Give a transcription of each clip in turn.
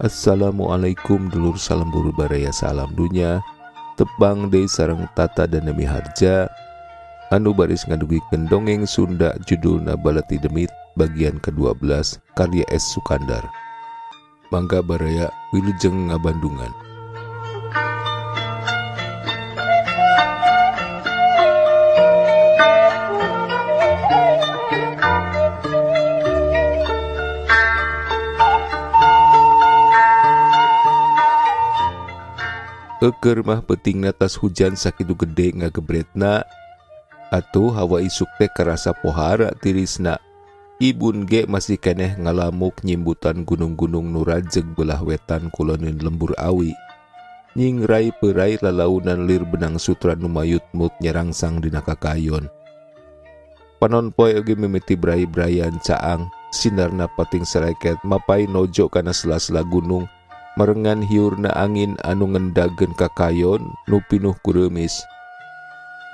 Assalamualaikum dulur, salam baraya, salam dunya. Tepang deui sareng Tata dan Nemi Harja anu baris ngadugikeun dongeng Sunda judulna Balati Demit bagian ke-12 karya S. Sukandar. Mangga baraya, wilujeng ngabandungan. Eukeur mah peutingna tas hujan sakitu gede ngagebretna, atuh hawa isuk teh karasa pohara tirisna. Ibun ge masih keneh ngalamuk nyimbutan gunung-gunung nu rajeg belah wetan kuloneun lembur awi. Nyingrai peurai lalaunan lir benang sutra nu mayut-mut nyerangsang dina kakayon. Panon poe oge mimiti brai-brayan caang, sinarna pating sareket mapai nojo kana sela-sela gunung, merengan hiurna angin anu ngendageun kakayon nu pinuh ku reumis.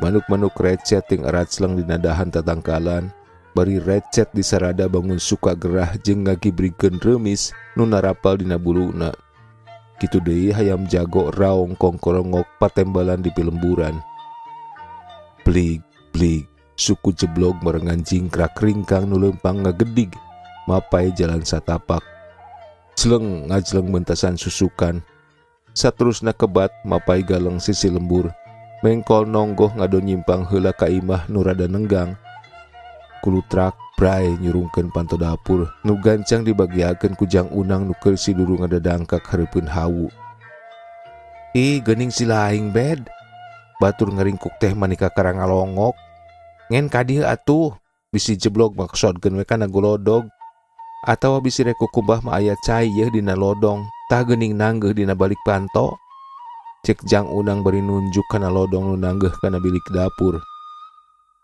Manuk-manuk recet ting aracleng dina dahan tatangkalan, bari recet disarada bangun suka gerah jeung ngagibrigkeun reumis nu narapal dina buluna. Kitu deui hayam jago raong kongkorongok patembalan di pilemburan. Blig blig suku jeblog merengan jingkrak ringkang nu leumpang ngagedig mapai jalan satapak. Jleng ngajleng mentasan susukan. Saterusna kebat mapai galeng sisi lembur. Mengkol nonggoh ngado nyimpang heula ka imah nu rada nenggang. Kulutrak brai nyurungkeun panto dapur nu gancang dibagiakeun ku Jang Unang nu keur siduru ngadadangkak hareupeun hawu. Ih, geuning si laing bed. Batur ngaringkuk teh manika karang ngalongok. Ngen ka dieu atuh, bisi jeblog maksodkeun we kana golodog. Atawa bisi rek kukumbah mah aya cai yeuh dina lodong, tah geuning nanggeuh dina balik panto. Cek Jang Unang bari nunjuk kana lodong nu nanggeuh kana bilik dapur.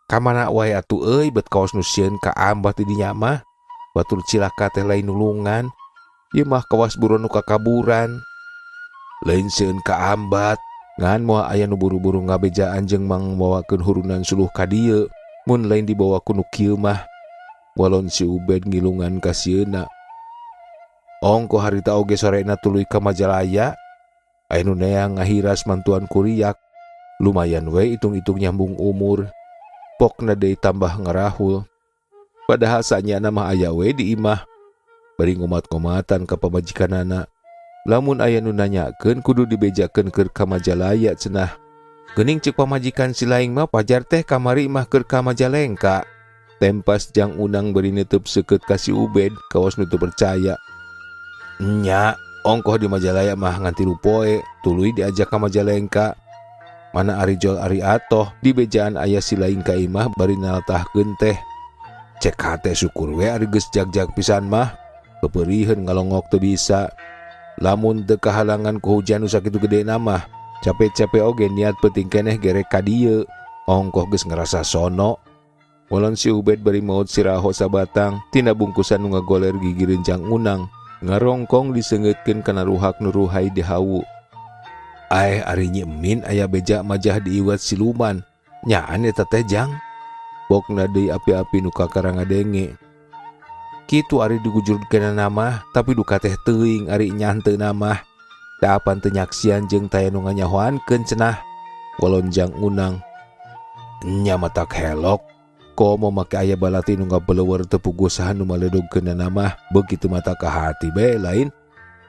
Kamana wae atuh euy, bet kaos nu sieun ka ambah ti dinya mah. Batur cilaka teh lain nulungan. Ieu mah kawas buron nu kakaburan. Lain sieun ka ambat, ngan moal aya nu buru-buru ngabejaan jeung mangmawakeun hurunan suluh ka dieu, mun lain dibawa ku nu kieu mah. Walon si Ubed ngilungan ka sieuna. Ongko harita oge sorena tuluy ka Majalaya. Aya nu neang ngahiras mantuan kuriak. Lumayan we hitung-hitung nyambung umur. Pokna deui tambah ngarahul. Padahal sanyana mah aya we di imah. Bari ngomat-ngomatan ka pamajikanana. Lamun aya nu nanyakeun kudu dibejakeun keur ka Majalaya cenah. Geuning ceuk pamajikan si laing mah pajar teh kamari mah keur ka Majalengka. Tempas Jang Unang beri nutup seukeut ka si Ubed kawas nu teu percaya. Nya, ongkoh di Majalaya mah ngan 3 poe, tuluy diajak ka Majalengka. Mana ari jol ari atoh, di bejaan aya si laing ka imah bari naltahkeun teh. Cek hate syukur we ari geus jag-jag pisan mah, peperiheun ngalongok teu bisa. Lamun teu kahalangan ku hujan nu sakitu gedena mah, capek-capek oge niat peuting keneh gerek ka dieu. Ongkoh geus ngarasa sono. Walon si Ubed bari maut siraho sabatang tina bungkusan nu ngagoler gigireun Jang Unang, ngarongkong diseungeutkeun kana ruhak nu ruhai di hawu. Aeh ari Nyi Emin aya beja majah diiwat siluman. Nyaan eta teh Jang. Bokna deui api-api nu kakara ngadenge. Kitu ari digujurkeunana mah, tapi duka teh teuing ari nyanteuna mah. Da apan teu nyaksian jeung taya nu nganyahoankeun cenah. Walon Jang Unang. Nya matak helok. Komo make aya balati nu ngabeleueur teu puguh saha nu maledogkeunana mah, begitu mata ka hati bae lain.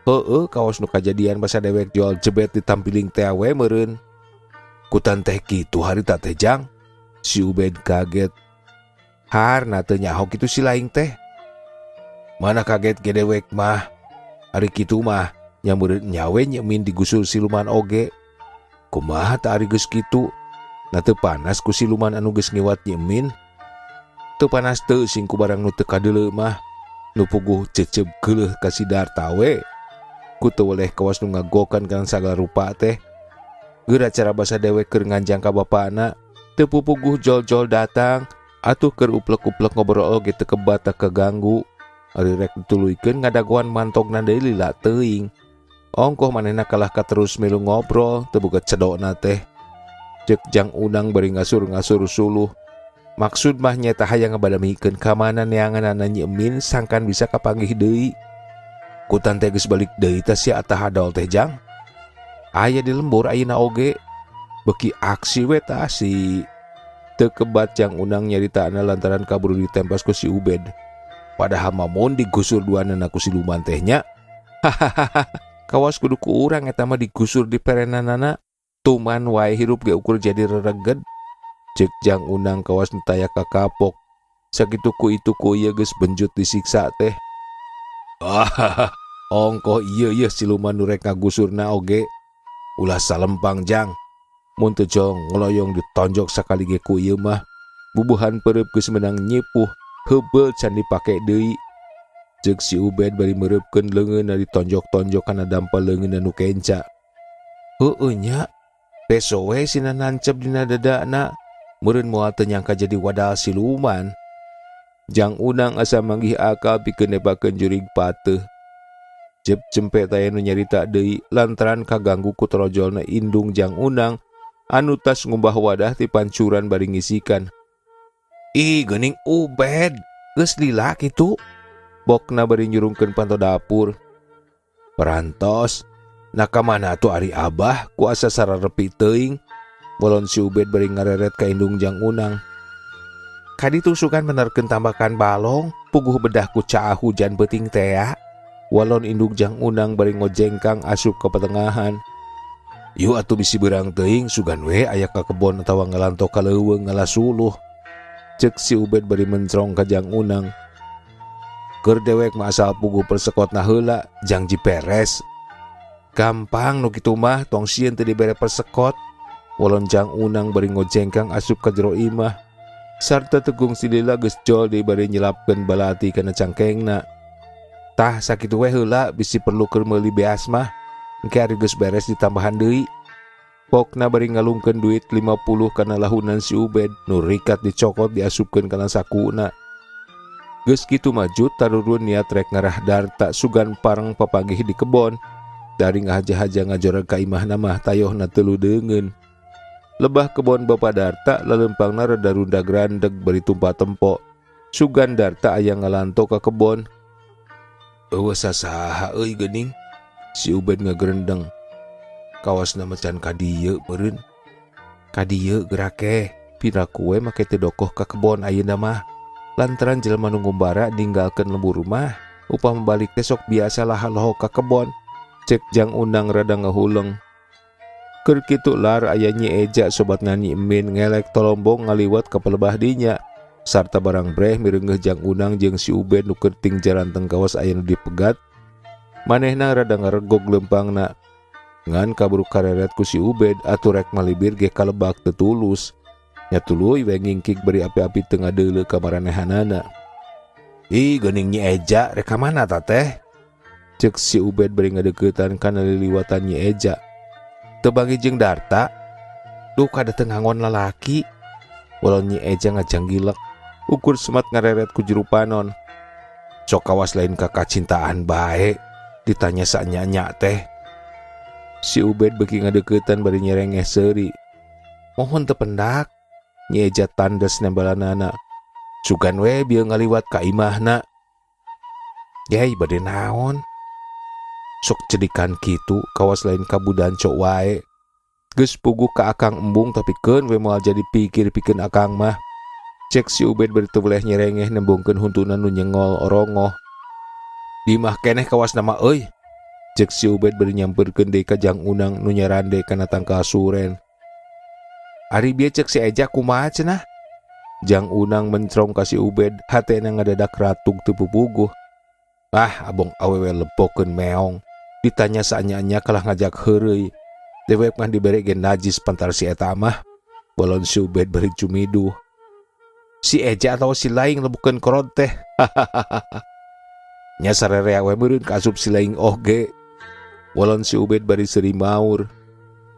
Heueuh kaos nu kajadian basa dewek jual jebet ditampiling teh we meureun. Kutan teh kitu harita teh Jang. Si Ubed kaget. Harna teu nyaho kitu si laing teh. Mana kaget ge dewek mah. Ari kitu mah nya meureun nyawe nyemin digusul siluman oge. Kumaha tah ari geus kitu? Na teu panas ku siluman anu geus ngiwat nyemin. Teu panas teu sing ku barang nu teu kadeuleu mah. Nu puguh cecep geuleuh ka Sidarta we. Ku teu weleh kawas nu ngagokan kana sagala rupa teh. Geura cara basa dewek keur nganjang ka bapana, teu pupuguh jol-jol datang, atuh keur uplek-uplek ngobrol oge teu kebat teu kaganggu. Ari rek dituluykeun ngadagoan mantogna deui lila teuing. Ongkoh manehna kalah ka terus milu ngobrol, teu boga cedokna teh. Ceuk Jang Unang bari ngasur-ngasur suluh. Maksud mah nyeta hayang ngabadamikeun ka mana neanganana Nyi Emin sangkan bisa kapanggih deui. Kutan teh geus balik deui tah sia atah hadol teh, Jang? Aya di lembur ayeuna oge. Beuki aksi we tah si. Teu kebat Jang Unang nyaritana lantaran kaburu ditempos ku si Ubed. Padahal mah mun digusur duanana ku siluman teh nya. Hahaha, kawas kudu ku urang eta mah digusur di perenanana. Tuman wae hirup ge ukur jadi rereged. Cek Jang Unang kawas nu taya kakapok. Sakitu ku itu ku ieu geus benjut disiksa teh. Hahaha, ongkoh ieu yeuh siluman nu rek ngagusurna oge. Ulah salempang, Jang. Mun teu jong ngeloyong ditonjok sakali ge ku ieu mah. Bubuhan pereup geus meunang nyipuh, heubeul can dipake deui. Ceuk si Ubed bari meureupkeun leungeunna ditonjok-tonjok kana dampal leungeunna nu kenca. Heueuh nya, peso we sina nancep dina dadana, meureun moal teu nyangka jadi wadal siluman. Jang Unang asa manggih akal pikeun nebakeun jurig pateuh. Jep cempe taya nu nyarita deui lantaran kaganggu ku torojolna indung Jang Unang anu tas ngumbah wadah ti pancuran bari ngisikan. Ih, geuning Ubed, geus lila kitu. Bokna bari nyurungkeun panto dapur. Parantos, nah ka mana atuh ari Abah ku asa sararepi teuing. Bolon si Ubed bari ngareret ka indung Jang Unang. Kaditu sugan menerkeun tambakan balong, puguh bedah ku caah hujan peuting tea. Walon indung Jang Unang bari ngojengkang asup ka petengahan. Yuk atuh bisi beurang teuing sugan we aya ka kebon atawa ngalanto ka leuweung ngala suluh. Ceuk si Ubed bari mencrong ka Jang Unang. Keur dewek mah asal puguh persekotna heula jang jiperes. Gampang nu kitu mah, tong sieun teu dibere persekot. Walon Jang Unang bari ngojengkang asup ka jero imah. Sarta tegung si lila geus jol deui bari nyelapkeun balati kana cangkengna. Tah sakitu we heula bisi perlu keur meuli beas mah. Engke ari geus beres ditambahan deui. Pokna bari ngalungkeun duit 50 kana lahunan si Ubed nu rikat dicokot diasupkeun kana sakuna. Geus kitu maju tarurun niat rek ngarah Darta sugan pareng papanggih di kebon. Dari ngahaja-haja ngajoreg ka imahna mah tayohna teu deungeun. Lebah kebon Bapak Darta lalempangna rada rundag randeg bari tumpa tempo. Sugan Darta aya ngalanto ka kebon. Eueuh sasaha euy geuning. Si Ubed ngagerendeng. Kawasna macan ka dieu meureun. Ka dieu gerake. Piraku we make teu dokoh ka kebon ayeuna mah. Lantaran jelema nu ngumbara ninggalkeun lembur rumah, upah balik teh sok biasa lah lohok ka kebon. Cek Jang Unang rada ngahuleng. Keur kitu lar aya Nyi Eja sobat Nyi Emin ngelek tolombong ngaliwat ka pelebah dinya. Sarta barang breh mireungeuh Jang Unang jeung si Ubed nu keur ting jaranteng kawas aya nu dipegat. Manehna rada ngaregog leumpangna. Ngan kaburu kareret ku si Ubed atuh rek malibir ge kalebak teu tulus. Nya tuluy we ngingkik bari api-api teu ngadeuleu ka maranehanana. Ih, geuning Nyi Eja rek ka mana ta teh? Ceuk si Ubed bari ngadeuketan kana liliwatan Nyi Eja. Teu bagi jeung Darta. Duh kada teu ngangon lalaki. Walau Nyi Eja ngajanggilek, ukur semat ngareret ku juru panon. Sok kawas lain ka kacintaan bae, ditanya saanya teh. Si Ubed beuki ngadeuketan bari nyerengeh seuri. Mohon teu pendak. Nyi Eja tandes nembalanana. Sugan we bieu ngaliwat ka imahna. Yai bade naon? Sok cedikan kitu kawas lain kabudan cok wae. Geus puguh ka akang embung tapi keun we moal jadi pikir pikeun akang mah. Cek si Ubed bari teu boleh nyerengeh nembongkeun huntuna nu nyengol orongoh. Di imah keneh kawas nama euy. Cek si Ubed bari nyampeurkeun deui ka Jang Unang nu nyarande kana tangkal suren. Ari bieu cek si Eja kumaha cenah? Jang Unang mencrong ka si Ubed, hatena ngadadak ratug teu pupuguh. Ah, abong awewe lebokeun meong. Ditanya saanya-anya kalah ngajak heureuy. Dewek mah dibere ge najis pantar si eta mah. Bolon si Ubed bari cumiduh. Si Eja atau si Laing lebokeun korod teh. Nya sarerea we meureun kaasup si Laing oge. Walon si Ubed bari seuri maur.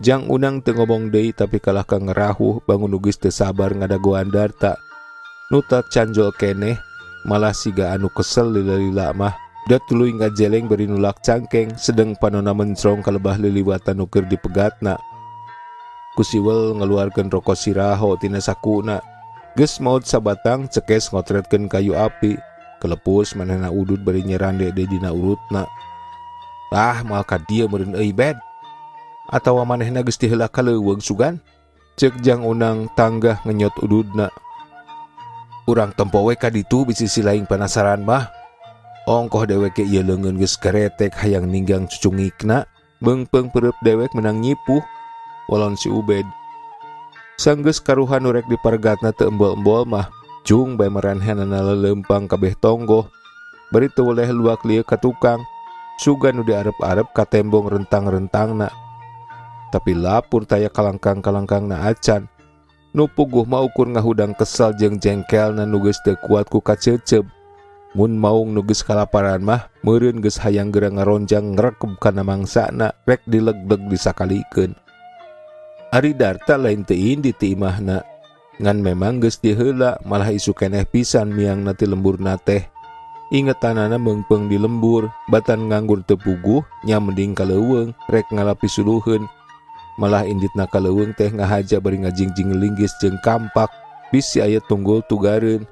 Jang Unang teu ngomong deui tapi kalah ka ngerahuh bangun nu geus teu sabar ngadagoan Darta. Nu canjol keneh malah siga anu kesel lila-lila mah. Da tuluy ngajeleng bari nulak cangkeng sedeng panona mencrong ka lebah liliwatan nu keur dipegatna. Ku siwel ngaluarkeun rokok siraho tina sakuna. Geus maot sabatang cekes ngotretkeun kayu api. Kelepus manehna udud bari nyerande deui dina urutna. Ah, moal ka dieu meureun euy, Bed. Atawa manehna geus ti heula ka leuweung sugan? Ceuk Jang Unang tanggah ngenyot ududna. Urang tempo we ka ditu bisi si laing panasaran mah. Ongkoh dewek ge ieu leungeun geus garetek hayang ninggang cucungikna, beungpeung peureub dewek meunang nyipuh. Walon si Ubed. Sanggeus karuhan nu rek diparegatna teu embol-embol mah, cung bae maranehna leumpang kabeh tonggoh. Bari teu weleh luak lieuk ka tukang, sugan nu diarep-arep katembong rentang-rentangna. Tapi lapur taya kalangkang-kalangkangna acan. Nu puguh mah ukur ngahudang kesel jeung jengkelna nu geus teu kuat ku kaceuceub. Mun maung nu geus kalaparan mah meureun geus hayang geura ngaronjang ngrekeb kana mangsana rek dilegleg disakalikeun. Ari Darta lain teu indit ti imahna. Ngan memang geus ti heula malah isuk keneh pisan miangna ti lemburna teh. Ingetanana meungpeung di lembur, batan nganggur teu puguh, nya mending ka leuweung rek ngala pisuluheun. Malah inditna ka leuweung teh ngahaja bari ngajingjing linggis jeung kampak, bisi aya tunggul tugareun.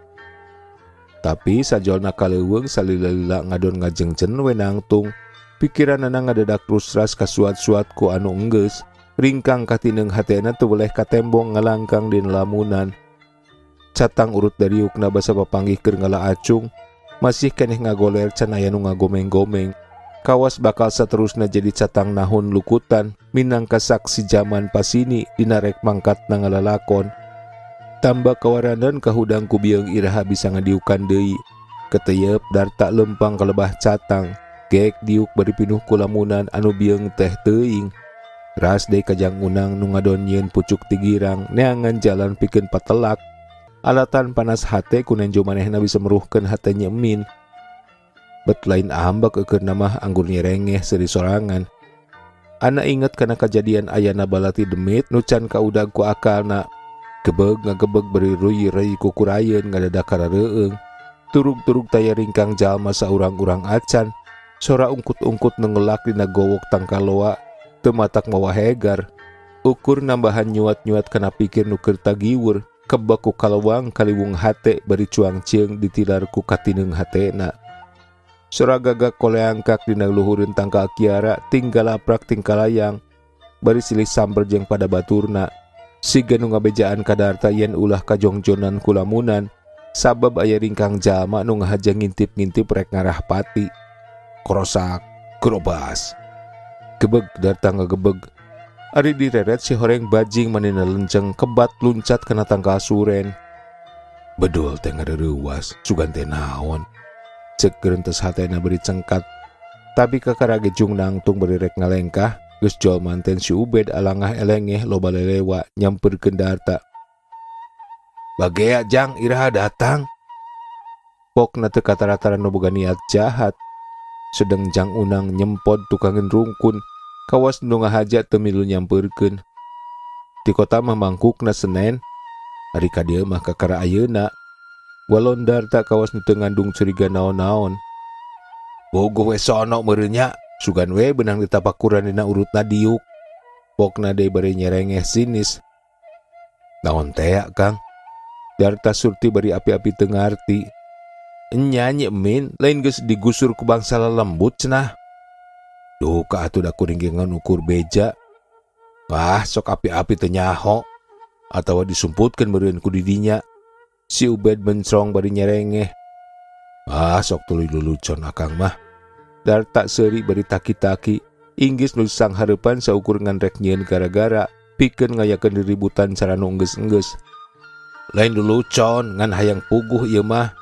Tapi sajolna ka leuweung salila-lila ngadon ngajengcen we nangtung. Pikiranana ngadadak rusras kasuat-suat ku anu enggeus. Ringkang katineung hatena teu weleh katembong ngalangkang dina lamunan. Catang urut dariukna basa papanggih keur ngala acung, masih keneh ngagoler can aya nu ngagomeng-gomeng. Kawas bakal saterusna jadi catang nahun lukutan minangka saksi jaman pasini dina rek mangkatna ngalalakon. Tambah kawaranan kahudang ku bieung iraha bisa ngadiukan deui. Keteyep Darta lempang kalebah catang, gek diuk bari pinuh ku lamunan anu bieung teh teuing. Ras deui ka Jang Unang nu ngadon nyieun pucuk tigirang neangan jalan pikeun patelak. Alatan panas hate ku nenjo manehna bisa meruhkeun hate Nyi Emin. Bet lain ambek eukeurna mah anggur nyerengeh seuri sorangan. Ana inget kana kajadian ayana balati demit nu can kaudag ku akalna. Gebeg ngagebeg bari ruy-reuy kukurayeun ngadadak karareueung. Turug-turug taya ringkang jalma saurang-urang acan. Sora ungkut-ungkut nu ngelak dina gowok tangkaloa teu matak mawa hegar. Ukur nambahan nyuat-nyuat kana pikir nu keur tagiwur, kebek ku kalewang kaliwung hate bari cuang cieung ditilar ku katineung hatena. Sora gagak koleangkak dina luhureun tangkal kiara tinggal laprak tingkalayang bari silih samber jeung pada baturna. Siga nu ngabejaan ka Darta yen ulah kajongjonan ku lamunan, sabab aya ringkang jalma nu ngahaja ngintip-ngintip rek ngarah pati. Korosak, kerobas. Gebeg Darta ngagebeg. Ari direret si horeng bajing manina lenceng kebat luncat kana tangkal suren. Bedul teh ngareuwas, sugan teh naon. Ceuk gerentes hatena beri cengkat. Tapi kakara gejung nangtung bari rek ngalengkah, geus jol manten si Ubed alangah elengeh loba lelewa nyamperkeun Darta. Bagea Jang iraha datang. Pokna teu katara-tara nu boga niat jahat. Sedeng Jang Unang nyempod tukangeun rungkun, kawas nu ngahaja teu milu nyamperkeun. Ti kota mah mangkukna Senen, ari ka dieu mah kakara ayeuna. Walon Darta kawas nu teu ngandung curiga naon-naon. Bogoh we sono meureun nya, sugan we beunang ditapakuran dina urutna diuk. Pokna deui bari nyerengeh sinis. Naon tea, Kang? Darta surti bari api-api teu ngarti. Enya Nyi Emin, lain geus digusur ku bangsa lelembut cenah. Duka atuh da kuring ge ngan ukur beja. Wah, sok api-api teu nyaho. Atawa disumputkeun meureun ku didinya. Si Ubed mencrong bari nyerengeh. Ah, sok tuluy lulucon akang mah. Darta seuri bari taki-taki. Inggis nu sanghareupan saukur ngan rek nyieun gara-gara pikeun ngayakeun diributan cara nu enggeus-enggeus. Lain lulucon ngan hayang puguh ieu mah.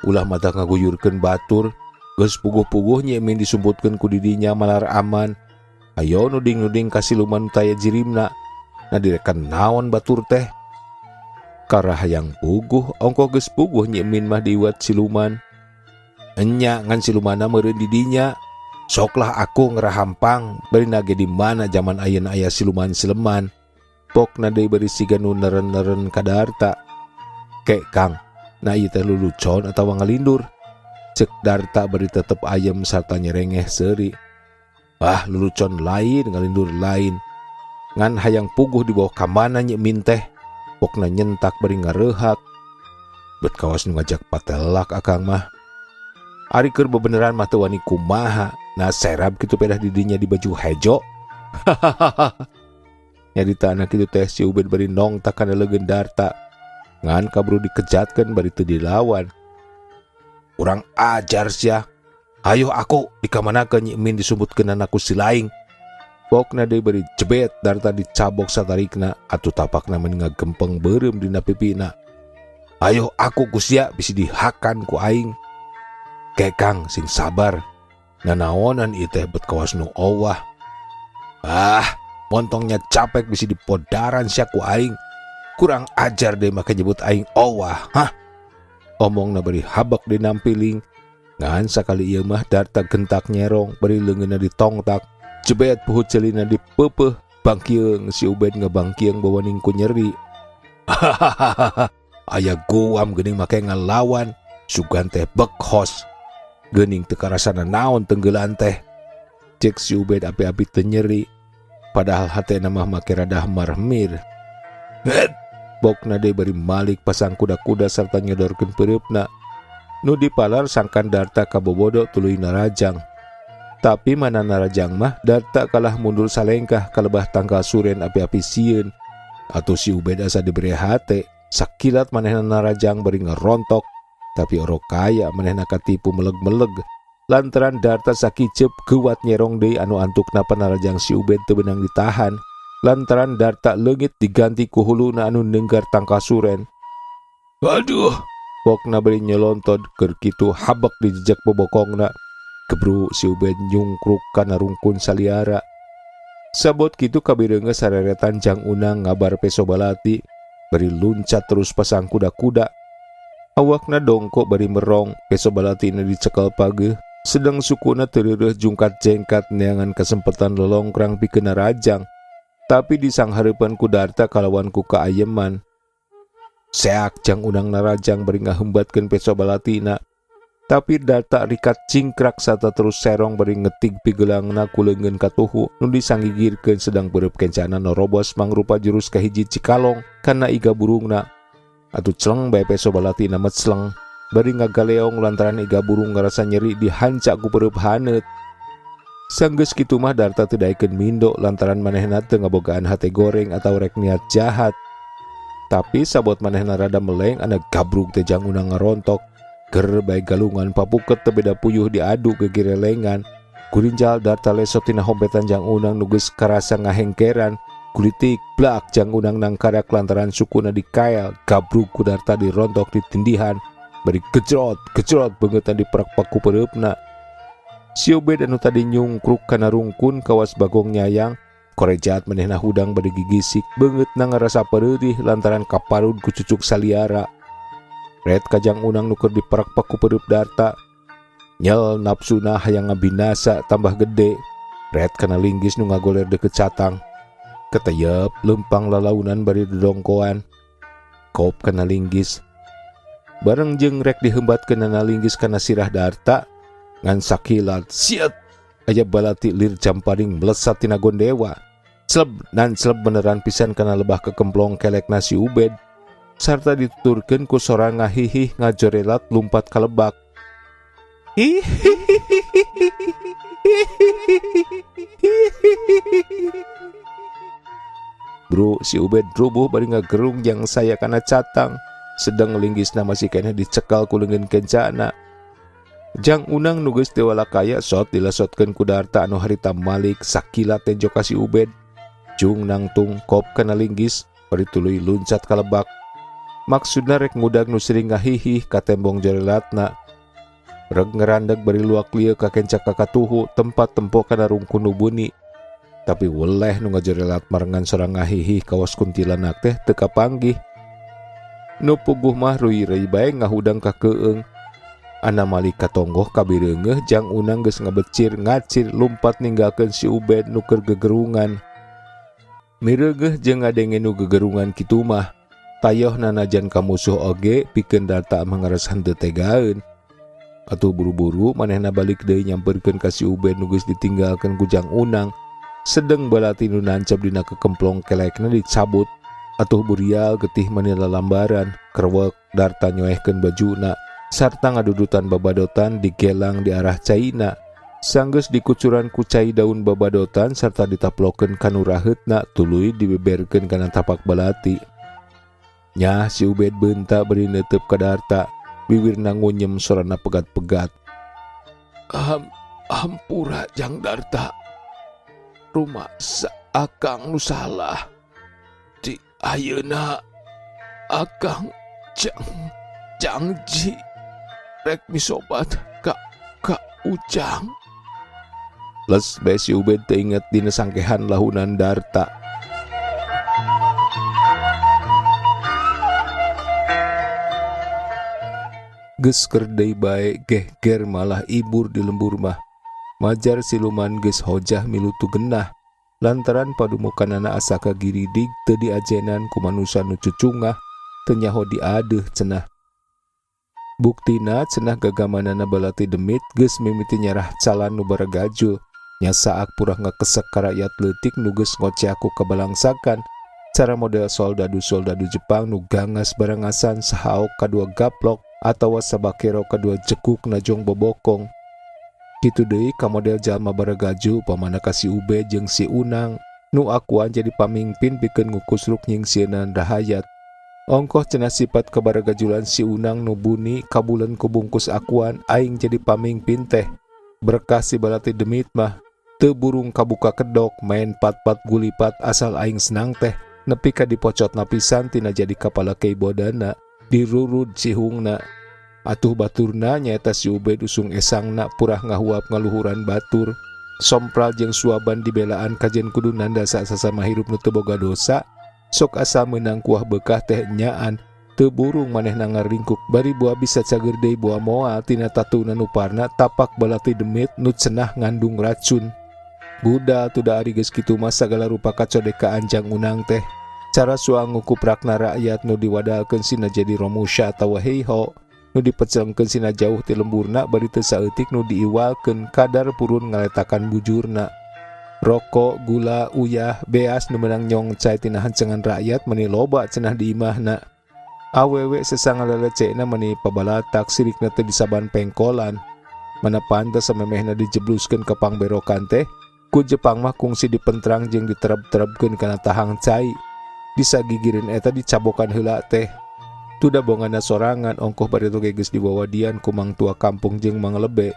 Ulah mata ngaguyurkeun batur. Geus puguh-puguh Nyi Emin disumputkeun ku didinya malar aman. Ayo nuding-nuding ka siluman taya jirimna. Na direkan naon batur teh? Kara hayang puguh, ongkoh geus puguh Nyi Emin mah diiwat siluman. Enya ngan silumana meureun didinya. Soklah aku ngerahampang, bari nage di mana zaman ayeuna aya siluman sileman. Pokna deui bari siga nu neren-neren ka Darta. Kek Kang, na ieu teh lulucon atawa ngalindur? Cek Darta bari tetep ayem sarta nyerengeh seuri. Ah, lulucon lain, ngalindur lain. Ngan hayang puguh di bawah kamana Nyi Emin teh. Pokna nyentak bari ngareuhak. Bet kawas nu ngajak patelak akang mah. Ari keur bebeneran mah teu wani kumaha, Nah serab kitu pedah di dinya di baju hejo. Hahaha. Nyaritana kitu teh si Ubed bari nongtak kana leungeun Darta. Ngan kaburu dikejatkeun bari teu dilawan. Urang ajar sia. Hayoh aku dikamanakeun Nyi Emin disumputkeunana ku si Laing. Pokna deui bari jebet Darta dicabok satarikna atuh tapakna meni ngagempeng beureum dina pipina. Ayo aku ku sia bisi dihakan ku aing. Kekang sing sabar. Nanaonan ieu teh bet kawas nu owah. Ah, montongnya capek bisi dipodaran sia ku aing. Kurang ajar deh make nyebut aing owah, hah? Omongna bari habek dinampiling. Ngan sakali ieu mah Darta gentak nyerong bari leungeunna ditongtak. Jebet puhut ceulina dipeupeuh bangkieung si Ubed ngabangkieung bawaning ku nyeri. Hahaha. Aya guam geuning make ngalawan sugan teh bekhos. Geuning teu karasana naon tenggelan teh. Cek si Ubed api-api teu nyeri. Padahal hatena mah make rada marmir. Het! Bokna deui bari malik pasang kuda-kuda sarta nyodorkeun peureupna. Nu dipalar sangkan Darta kabobodo tuluy narajang. Tapi mana narajang mah Darta kalah mundur salengkah kalebah tangkal suren api-api sieun. Atuh si Ubed asa dibere hate. Sakilat manehna narajang bari ngerontok. Tapi orok kaya manehna katipu meleg-meleg. Lantaran Darta sakiceup geuwat nyerong deui anu antukna panarajang si Ubed teu beunang ditahan. Lantaran Darta leungit diganti ku huluna anu neunggar tangkal suren. Aduh, pokna bari nyolontod keur kitu habek dijejek bobokongna. Kebru si Ubed nyungkruk kana rungkun saliara. Sabot kitu kabireungeut sareretan Jang Unang ngabar peso balati. Bari luncat terus pasang kuda-kuda. Awakna dongko bari merong, peso balatina dicekel pageuh, sedang sukuna teu jungkat jengkat neangan kesempatan lolongkrang pikeun narajang. Tapi disanghareupan ku Darta kalawan ku kaayeman. Seak Jang Unang narajang bari ngahembatkeun peso balatina. Tapi Darta rikat cingkrak sarta terus serong bari ngetig pigelangna ku leungeun katuhu nu disanggigirkeun sedang beureub kencana norobos mangrupa jurus kahiji cikalong kana iga burungna. Atuh celeng bae peso balatina mecleng bari ngagaleong lantaran iga burung ngarasa nyeri dihancak ku beureub haneut. Sanggeus kitu mah Darta teu daekeun mindo lantaran manehna teu ngabogaan hate goreng atau rek niat jahat. Tapi sabot manehna rada meleng anak gabrug teh Jang Unang ngarontok. Ger bae galungan papuket teu beda puyuh diadu gegirelengan. Gurinjal Darta lesot tina hompetan Jang Unang nu geus karasa ngahengkeran. Kulitik blak Jang Unang nangkarak lantaran sukuna dikael. Gabrug ku Darta dirontok ditindihan. Bari gejrot gejrot beungeutan diperak-pek ku peureupna. Si Ubed anu tadi nyungkruk kana rungkun kawas bagong nyayang. Korejat manehna hudang bari gigisik beungeutna ngarasa pereurih lantaran kaparud ku cucuk saliara. Ret ka Jang Unang nu keur diperak-pek ku peureub Darta. Nyel napsuna hayang ngabinasa tambah gede. Ret kana linggis nu ngagoler deukeut catang. Keteyep leumpang lalaunan bari dodongkoan. Kop kana linggis. Bareng jeung rek dihembatkeunana linggis kana sirah Darta. Ngan sakilat siet aya balati lir jamparing melesat tina gondewa. Celeb nan celeb beneran pisan kana lebah kekemplong kelek nasi Ubed. Sarta dituturkeun ku sora ngahihih ngajorelat lumpat ka lebak. Bro, si Ubed rubuh bari ngagerung jang saya kana catang. Sedang linggisna masih keneh dicekal ku leungeun kencana. Jang Unang nu geus teu walakaya sot dilesotkeun ku Darta anu harita malik sakilat tenjo ka si Ubed. Jung nangtung kop kana linggis bari tuluy luncat ka lebak. Maksudna rek ngudag nu sering ngahihih ka tembong jorelatna. Reg ngerandeg bari luak lieu ka kenca kakatuhu tempat tempo kana rungkun nu buni. Tapi weleh nu ngajorelat marengan sorang ngahihih kawas kuntilanak teh teu kapanggih. Nu puguh mah ruy-reuy bae ngahudang ka keung. Ana malik katonggoh kabireungeuh Jang Unang geus ngabecir ngacir lumpat ninggalkeun si Ubed nu keur gegerungan. Mireugeuh jeung ngadenge nu gegerungan kitu mah. Tayoh nanajan ka musuh oge pikeun Darta mah ngaras henteu tegaeun. Atuh buru-buru manehna balik deui nyamperkeun ka si Ubed nu geus ditinggalkeun ku Jang Unang. Sedeng balati nu nancep dina kekemplong kelekna dicabut. Atuh burial getih mani lalambaran, kerwek Darta nyoehkeun bajuna sarta ngadudutan babadotan digelang di arah caina. Sanggeus dikucuran ku cai daun babadotan sarta ditaplokeun ka nu raheutna tuluy dibeberkeun kana tapak balati. Nyah si Ubed beunta bari neuteub ka Darta, wiwirna ngunyem sorana pegat-pegat. Hampura Jang Darta. Rumasa akang nu salah. Di ayeuna akang jangji rek misobat ka Ujang. Les bae si Ubed teu inget dina sangkehan lahunan Darta. Geus keur deui bae gehger malah ibur di lembur mah. Majar siluman geus hojah milutu genah lantaran padumukanana asa kagiridig teu diajenan ku manusa nu cucungah teu nyaho diadeuh cenah. Buktina cenah gagamanana balati demit geus mimiti nyarah calan nu baragajul. Nyasaak purah ngakesek ka rakyat leutik nu geus ngoceh ku kabalangsakan cara model soldadu-soldadu Jepang nu gangas barangasan sahaok kadua gaplok atawa sabakero kadua jekuk najong bobokong. Kitu deui ka model jalma baragaju pamana ka si Ube jeung si Unang nu akuan jadi pamingpin pikeun ngukusruk nyingsieunan rahayat. Ongkoh cenah sifat kabaragajulan si Unang nu buni kabulen ku bungkus akuan aing jadi pamingpin teh. Berkah si balati demit mah teu burung kabuka kedok main pat-pat gulipat asal aing senang teh nepi ka dipocot napisan tina jadi kapala keibodana dirurud sihungna. Atuh baturna nyaeta si Ubed usung esangna purah ngahuap ngaluhuran batur. Sompral jeung suaban dibelaan kajen kudu nanda sasama hirup nu teu boga dosa. Sok asa meunang kuah beukah teh nyaan teu burung manehna ngaringkuk bari buah bisa cager deui buah moal tina tatuna nu parna tapak balati demit nu cenah ngandung racun. Budal tuda ari geus kitu mah sagala rupa kacodekaan Jang Unang teh. Cara suang ngukuprakna rakyat nu diwadalkeun sina jadi romusya atawa heiho nu dipecelengkeun sina jauh ti lemburna bari teu saeutik nu diiwalkeun kadar purun ngaletakan bujurna. Rokok, gula, uyah, beas nu meunang nyongcai tina hancengan rakyat meni loba cenah di imahna. Awewe sesangalelecena meni pabalatak sirikna teh disaban pengkolan. Mana pantes samemehna dijebluskeun ka pangberokan teh, ku Jepang mah kungsi dipentrang jeung ditereb-terebkeun kana tahang cai. Disagigireun eta dicabokan heula teh. Tuda bongana sorangan ongkoh bari oge geus diwawadian ku mangtua kampung jeung manglebe.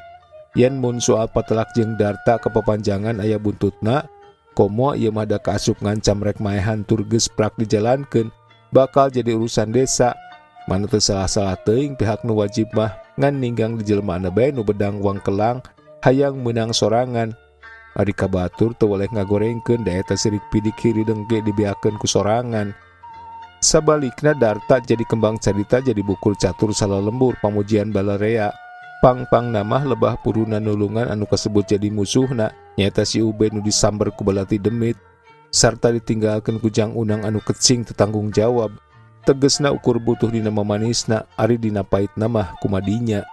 Yen mun soal patelak jeung Darta kepapanjangan aya buntutna, komo ieu mah da kaasup ngancam rek maehan tur geus prak dijalankeun, bakal jadi urusan desa. Mana teu salah-salah teuing pihak nu wajib mah ngan ninggang di jelemaana bae nu bedang wang kelang hayang meunang sorangan. Ari ka batur teu weleh ngagorengkeun da eta sirik pidik hiri dengke dibeakeun ku sorangan. Sabalikna Darta jadi kembang carita jadi bukur catur salalembur pamujian balarea. Pang-pang namah lebah puruna nulungan anu kasebut jadi musuhna nyaeta si Ube nu disamber ku balati demit sarta ditinggalkeun ku Jang Unang anu kecing teu tanggung jawab. Tegesna ukur butuh dina mamanisna ari dina paitna mah kumadinya.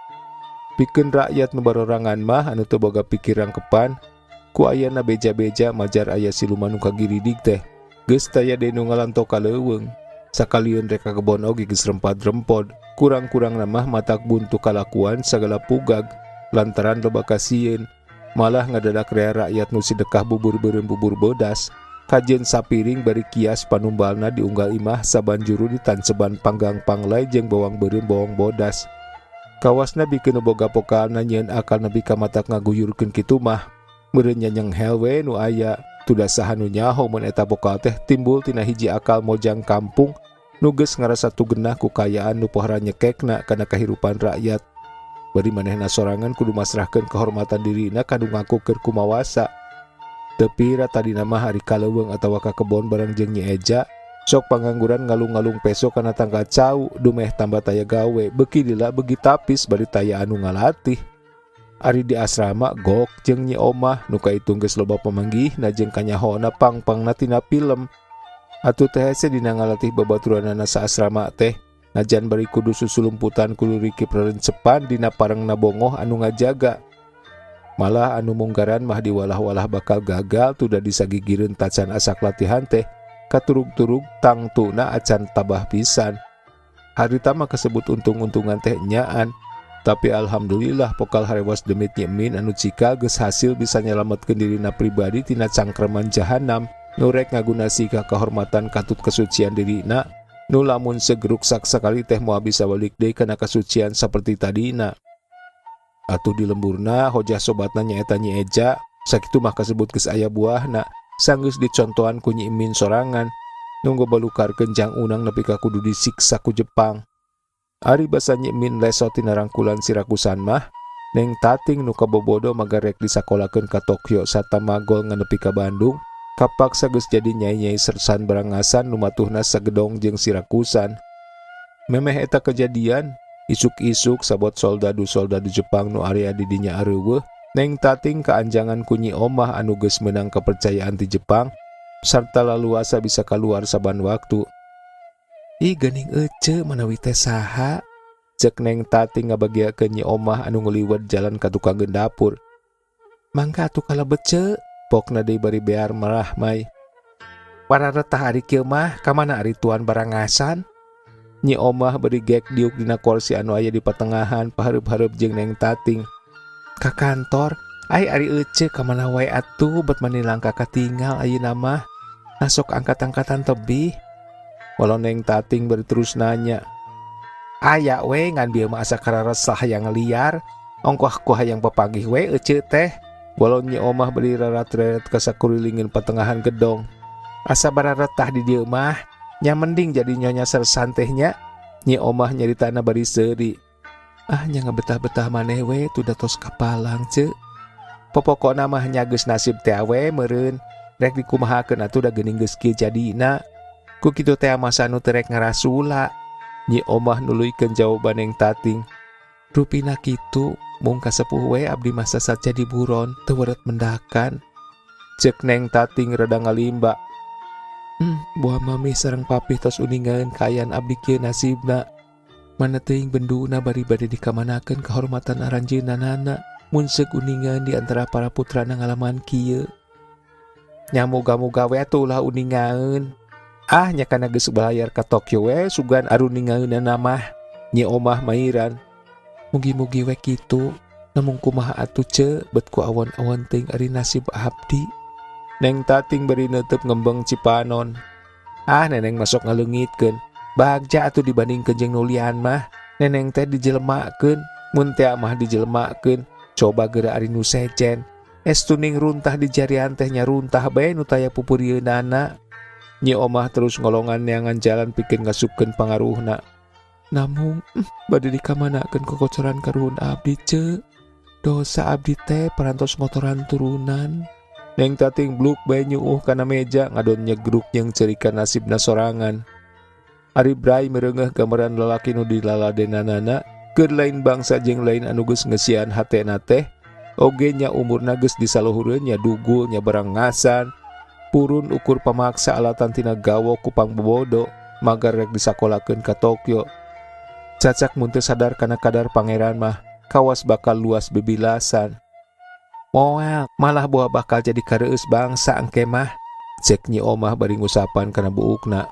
Pikeun rakyat nu barorangan mah anu teu boga pikiran kepan ku ayana beja-beja majar aya siluman nu kagiridig teh. Geus taya deui nu ngalanto ka leuweung. Sakalieun rek ka kebon oge geus rempad-rempod. Kurang-kurang mah matak buntu kalakuan sagala pugag lantaran loba kasieun. Malah ngadadak rea rakyat nu sidekah bubur beureum bubur bodas. Kajen sapiring bari kias panumbalna diunggal imah saban juru ditanceban panggang panglai jeung bawang beureum bawang bodas. Kawasna bikeun nu boga pokalna nyieun akal nepi ka matak ngaguyurkeun kitu mah. Meureun nyanyeng helwe nu aya. Tuda saha nu nyaho mun eta pokal teh timbul tina hiji akal mojang kampung nu geus ngarasa tugenah ku kayaan nu pohara nyekekna kana kahirupan rakyat. Bari manehna sorangan kudu masrahkeun kehormatan dirina ka nu ngaku keur kumawasa. Teu pira tadina mah ari ka leuweung atawa ka kebon bareng jeung Nyi Eja, sok pangangguran ngalung-ngalung peso kana tangkal cau dumeh tambah taya gawe beuki lila beuki tapis bari taya anu ngalatih. Ari di asrama gok jeung Nyi Omah nu kaitung geus loba pamanggihna jeung kanyahona pang-pangna tina film. Atuh teh hese dina ngalatih babaturanana saasrama teh najan bari kudu susulumputan kudu rikip rerencepan dina parengna bongoh anu ngajaga. Malah anu munggaran mah diwalah-walah bakal gagal tuda disagigireun tacan asak latihan teh katurug-turug tangtuna acan tabah pisan. Harita mah kasebut untung-untungan teh nyaan. Tapi alhamdulillah pokal harewos demit Nyi Emin anu cikal geus hasil bisa nyalametkeun dirina pribadi tina cangkreman jahanam nu rek ngaguna ka kehormatan katut kesucian dirina nu lamun segeruksak sakali teh moal bisa balik deui kana kasucian saperti tadina. Atuh di lemburna hojah sobatna nyaeta Nyi Eja sakitu mah kasebut geus aya buahna sanggeus dicontohan ku Nyi Emin sorangan nu ngabalukarkeun Jang Unang nepi ka kudu disiksa ku Jepang. Ari basa Nyi Emin leso tina rangkulan Sirakusan mah, Neng Tating nu kabobodo magarek disakolakeun ka Tokyo sarta magol nganepi ka Bandung, kapaksa geus jadi nyai-nyai sersan Barangasan nu matuhna sagedong jeung Sirakusan. Memeh eta kejadian, isuk-isuk sabot soldadu-soldadu Jepang nu area di dinya areuweuh, Neng Tating kaanjangan ku Nyi Omah anu geus meunang kepercayaan ti Jepang sarta laluasa bisa kaluar saban waktu. "Ih, geuning ece manawi teh saha?" cek Neng Tating ngabagiakeun Nyi Omah anu ngeliwet jalan ka tukangeun dapur. "Mangga atuh kalebet, Ce," pokna deui bari bear marahmai. "Pararetah ari kieu mah, ka mana ari Tuan Barangasan?" Nyi Omah bari gek diuk dina kursi anu aya di patengahan pahareup-hareup jeung Neng Tating. "Ka kantor, ai ari ece ka mana wae atuh bet mani langka katingal ayeuna mah. Nasok angkat-angkatan tebih." Walau Neng Tating bari terus nanya. "Aya we, ngan bieu mah asa kararesah hayang liar. Ongkoh ku hayang papanggih we ece teh." Walau Nyi Omah bari rarat-reret ka sakurilingin patengahan gedong. "Asa bararetah di dieu mah, nya mending jadi nyonya sersan teh nya." Nyi Omah nyaritana bari seuri. "Ah, nya ngabetah-betah maneh we tuh da tos kapalang, Ce. Popokona mah nya geus nasib teh we meureun. Rek dikumahakeun atuh da geuning geus kieu jadina. Ku kitu teh masa nu teu rek ngarasula." Nyi Omah nuluykeun jawaban Neng Tating. "Rupina kitu, mung kasepuh we abdi mah sasat jadi buron, teu weret mendakan." Cek Neng Tating rada ngalimba. Buah mami sareng papih tos uningaeun kaayaan abdi kieu nasibna. Mana teuing benduna bari bade dikamanakeun kehormatan aranjeunna mun seuk uningaeun di antara para putrana ngalaman kieu. Nya muga-muga we atuh ulah uningaeun. Ah, nya kana geus balayar ka Tokyo we sugan aruningaeunana mah." Nyi Omah mairan. "Mugi-mugi we kitu. Namung kumaha atuh, Ce, bet ku awon-awon teuing ari nasib abdi." Neng Tating bari neuteub ngembeng cipanon. "Ah, neneng masuk ngaleungitkeun. Bagja atuh dibandingkeun jeung nu lian mah. Neneng teh dijelemakeun, mun tea mah dijelemakeun. Coba geura ari nu sejen. Estuning runtah di jarian teh nya runtah bae nu taya pupurieunana." Nyi Omah terus ngolongan neangan jalan pikeun ngasupkeun pangaruhna. "Namung bade dikamanakeun kokocoran karuhun abdi, Ce? Dosa abdi teh parantos ngotoran turunan." Neng Tating bluk bae nyuuh kana meja ngadon nyegruk jeung ceurikan nasibna sorangan. Ari Bray mereungeuh gambaran lalaki nu dilaladenanana keur lain bangsa jeung lain anu geus ngeusian hatena teh oge nya umurna geus disaluhureun nya dugul nya Barangasan purun ukur pamaksa alatan tina gawok ku pangbobodo magar rek disakolakeun ka Tokyo. Cacak mun teu sadar kana kadar pangeran mah kawas bakal luas bebilasan. "Moal, malah buah bakal jadi kareueus bangsa engke mah," cek Nyi Omah bari ngusapan kana buukna.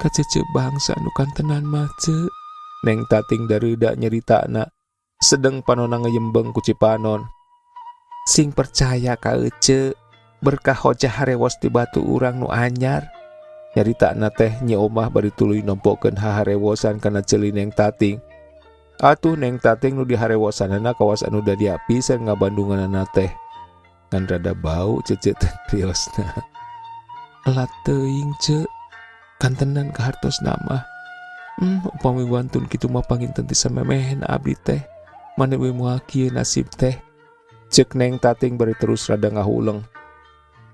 "Kaceceu bangsa nu kantenan mah, Ce," Neng Tating dareuda nyeritana. Sedeng panonna ngeyembeng ku cipanon. "Sing percaya ka ece, berkah hojah harewos ti batu urang nu anyar." Nyaritana teh Nyi Omah bari tuluy nempokeun haharewosan kana ceuli Neng Tating. Atuh Neng Tating nu diharewosanana kawas anu dadia pisan ngabandunganana teh. Ngan rada bau cece teh riosna. "Elat teuing, Ce. Kantenan kahartosna mah. Upami wantun kitu mah panginten ti samemehna abdi teh. Mana we moal kieu nasib teh." Cek Neng Tating bari terus rada ngahuleng.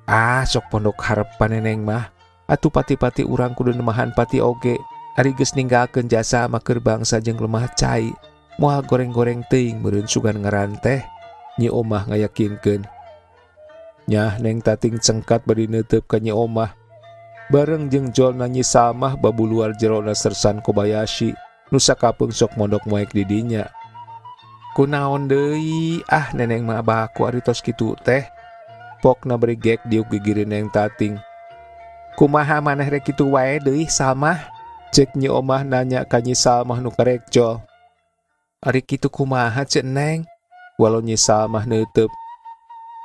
"Ah, sok pondok harepan neneng mah. Atuh pati-pati urang kudu nemahan pati oge. Ari geus ninggalkeun jasa mah keur bangsa jeung lemah cai. Moal goreng-goreng teuing meureun sugan ngaran teh." Nyi Omah ngayakinkeun. Nyah Neng Tating cengkat bari neuteub ka Nyi Omah. Bareng jeung jolna Nyi Salmah babuluar jerona Sersan Kobayashi nu sakapeung sok mondok moek di dinya. "Kunaon deui, ah neneng mah baku ari tos kitu teh." Pokna bari gek diuk gigireun Neng Tating. "Kumaha maneh rek kitu wae deui, Salmah?" Cek Nyi Omah nanya ka Nyi Salmah nu karekcol. Ari kitu kumaha Ceu Neng? Walau Nyi Salmah neuteub.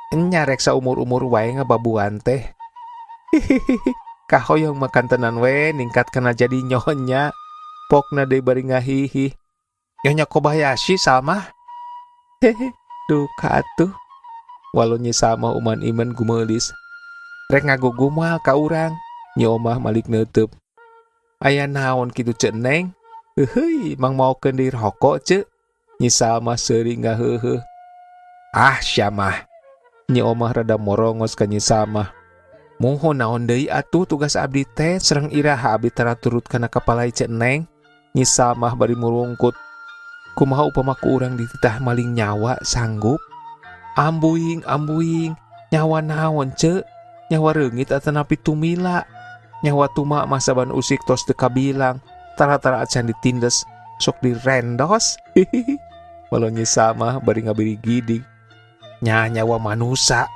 Enya rek saumur-umur wae ngababuan teh. Hihihi, kahoyong mah kantenan we ningkat kana jadi nyonya. Pokna deui bari ngahihih. Nyonya Kobayashi Salmah. Hehe, duka atuh. Walau Nyi Salmah uman-iman gumeulis. Rek ngagugumal ka urang. Nyi Omah malik neuteub. Aya naon kitu Ceu Neng? Heuheuy, mang maokeun deui rokok Ceu. Nyi Salmah seuri ngaheuheuh. Ah, sia mah. Nyi Omah rada morongos ka Nyi Salmah. Muhun naon deui atuh tugas abdi teh sareng iraha abdi tara turut kana kapalai Ceu Neng. Nyi Salmah bari murungkut. Kumaha upama ku urang dititah maling nyawa sanggup? Ambuing, ambuing, nyawa naon Ceu? Nyawa reungit atanapi tumila? Nyawa tuma mah saban usik tos teu kabilang, tara-tara acan ditindes, sok direndos. Hihihi. Walau Nyi Salmah bari ngabirigidig. Nya nyawa manusa.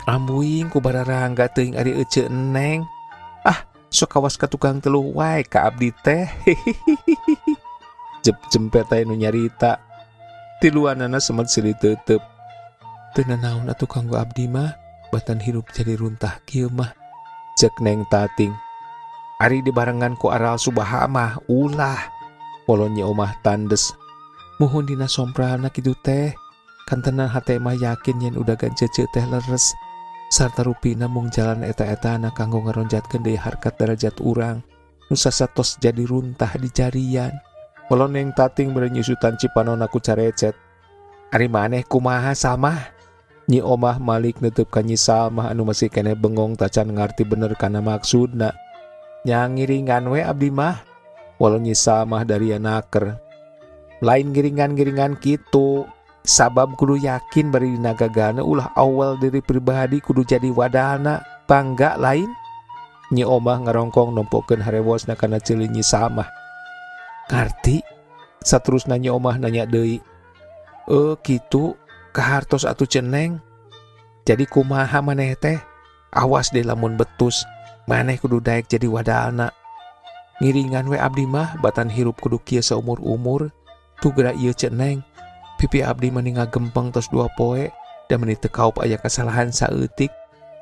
Ambuing ku bararangga teuing ari eceu Neng. Ah, sok kawas ka tukang teluh wae ka abdi teh. Hihihi. Jep jempet aya nu nyarita. Tiluanana semet silih teuteub. Teu nanaon atuh kanggo abdi mah, batan hirup jadi runtah kieu mah. Cek Neng Tating. Ari dibarengan ku aral subaha mah ulah. Walau Nyi Omah tandes. Muhun dina sompralna kitu teh. Kantenan hate mah yakin yen udagan cece teh leres. Sarta rupina mung jalan eta-etana kanggo ngaronjatkeun deui harkat derajat urang. Nu sasatos jadi runtah di jarian. Walau Neng Tating bari nyusutan cipanona ku carecet. Ari maneh kumaha Salmah? Nyi Omah malik neuteub ka Nyi Salmah anu masih keneh bengong tacan ngarti bener kana maksudna. Nya ngiringan we abdi mah. Walau Nyi Salmah daria naker. Lain ngiringan-ngiringan kitu. Sabab kudu yakin bari dina gagalna ulah awal diri pribadi kudu jadi wadana bangga lain. Nyi Omah ngarongkong nempokeun harewosna kana ceuli Nyi Salmah. Ngarti? Saterusna Nyi Omah nanya deui. Kitu kahartos atuh Ceu Neng. Jadi kumaha maneh teh? Awas deh lamun betus, maneh kudu daek jadi wadana. Ngiringan we abdi mah batan hirup kudu kieu saumur-umur. Tugra ieu Ceu Neng. Pipi abdi mani ngagempeng tos 2 poe da meni teu kaup aya kasalahan saeutik.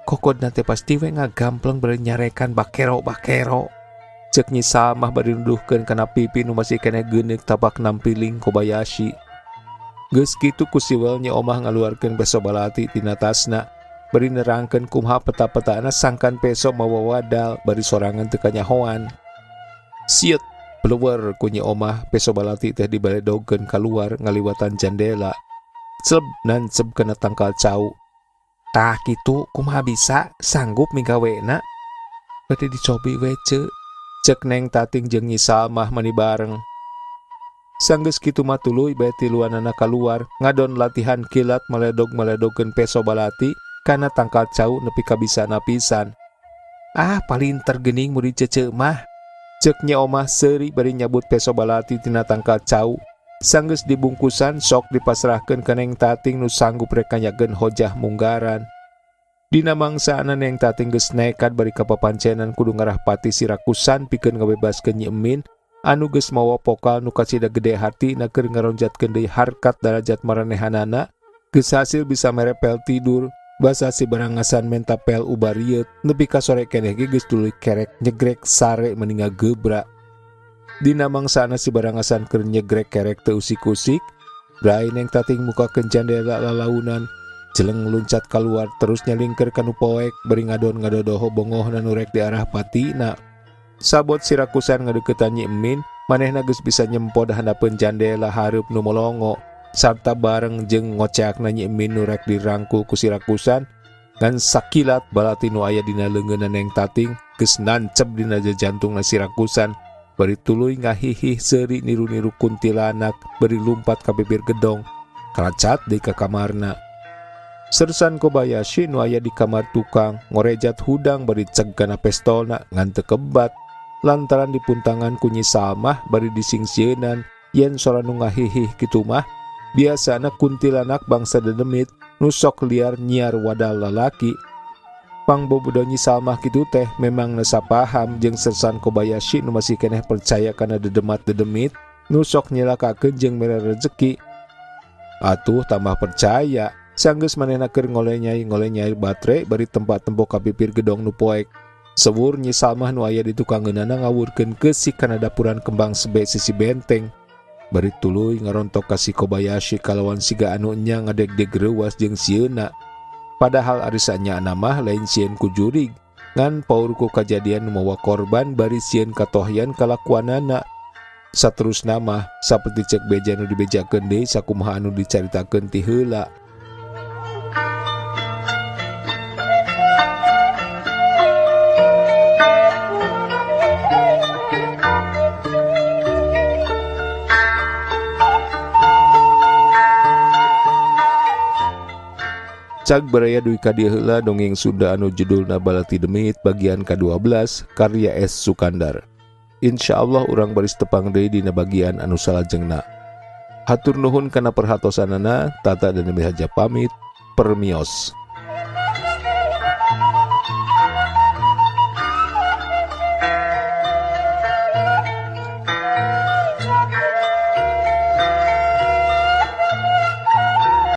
Kokodna teh pasti we ngagampleng bari nyarekan bakero-bakero. Cek Nyi Salmah bari nuduhkeun kana pipi nu masih keneh geuneuk tabak nampiling Kobayashi. Geus kitu ku siwel Nyi Omah ngaluarkeun peso balati tina tasna. Bari nerangkeun kumaha peta-petana sangkan peso mawa wadal bari sorangan teu kanyahoan. Siet beluwer ku Nyi Omah peso balati teh dibaledogkeun kaluar ngaliwatan jandela. Cleb nanceb kana tangkal cau. Tah kitu kumaha bisa sanggup migawena? Bade dicobi we Ceu. Cek Neng Tating jeung Nyi Salmah mani bareng. Sanggeus kitu mah tuluy bae tiluanana kaluar ngadon latihan kilat maledog-maledogkeun peso balati kana tangkal cau nepi ka bisana pisan. Ah, palinter geuning murid cece mah. Cek Nyi Omah seuri bari nyabut peso balati tina tangkal cau. Sanggeus dibungkusan sok dipasrahkeun ka Neng Tating nu sanggup rek kanyakeun hojah munggaran. Dina mangsaana Neng Tating geus nekat bari kapapancenan kudu ngarahpati sirakusan pikeun ngabebaskeun Nyi Emin anu geus mawa pokal nu kacida gede hatina keur ngaronjatkeun deui harkat darajat maranehanana. Geus hasil bisa mere pel tidur, basa si barangasan menta pel ubarieut nepi ka sore keneh ge geus tuluy kerek nyegrek sare meni ngagebra. Dina mangsaana si barangasan keur nyegrek kerek teu usik-usik, brai Neng Tating mukakeun jandela lalaunan, jeleng luncat kaluar terus nyalingker ka nu poek bari ngadon ngadodoho bongohna nu rek diarah patina. Sabot sirakusan ngadeukeutan Nyi Emin, manehna geus bisa nyempod handapeun jandela hareup nu molongo sarta bareng jeung ngoceakna Nyi Emin nu rek dirangkul ku sirakusan. Ngan sakilat balati nu aya dina leungeunna Neng Tating geus nancep dina jantungna sirakusan. Bari tuluy ngahihih seuri niru-niru kuntilanak bari lumpat ka bibir gedong kalacat deui ka kamarna. Sersan Kobayashi nu aya di kamar tukang ngorejat hudang bari ceg kana pestolna ngan teu kebat lantaran dipuntangan ku Nyi Salmah bari disingsieunan yen sora nu ngahihih kitu mah biasana kuntilanak bangsa dedemit nu sok liar nyiar wadal lalaki. Pangbobodo Nyi Salmah kitu teh memang nesa paham jeung Sersan Kobayashi nu masih keneh percaya kana dedemat dedemit Nu sok nyilakakeun jeung mere rejeki. Atuh tambah percaya, sanggeus manehna keur ngolenyai-ngolenyai batre bari tempat-tempo ka pipir gedong nu poek. Sewur Nyi Salmah nu aya di tukangeunana ngawurkeun keusik kana dapuran kembang sebe sisi benteng. Bari tuluy ngarontok ka si Kobayashi kalawan siga anu enya ngadegdeg reuwas jeung sieuna. Padahal ari saenyaana mah lain sieun ku jurig, ngan paur ku kajadian nu mawa korban bari sieun katohyan kalakuanana. Saterusna mah saperti cek beja nu dibejakeun deui sakumaha anu dicaritakeun ti heula. Cag baraya dugi ka dieu heula dongeng Sunda anu judulna Balati Demit bagian ka-12 karya S. Sukandar. Insya Allah urang baris tepang deui dina bagian anu salajengna. Hatur nuhun kana perhatosanana, Tata dan Haja pamit, permios.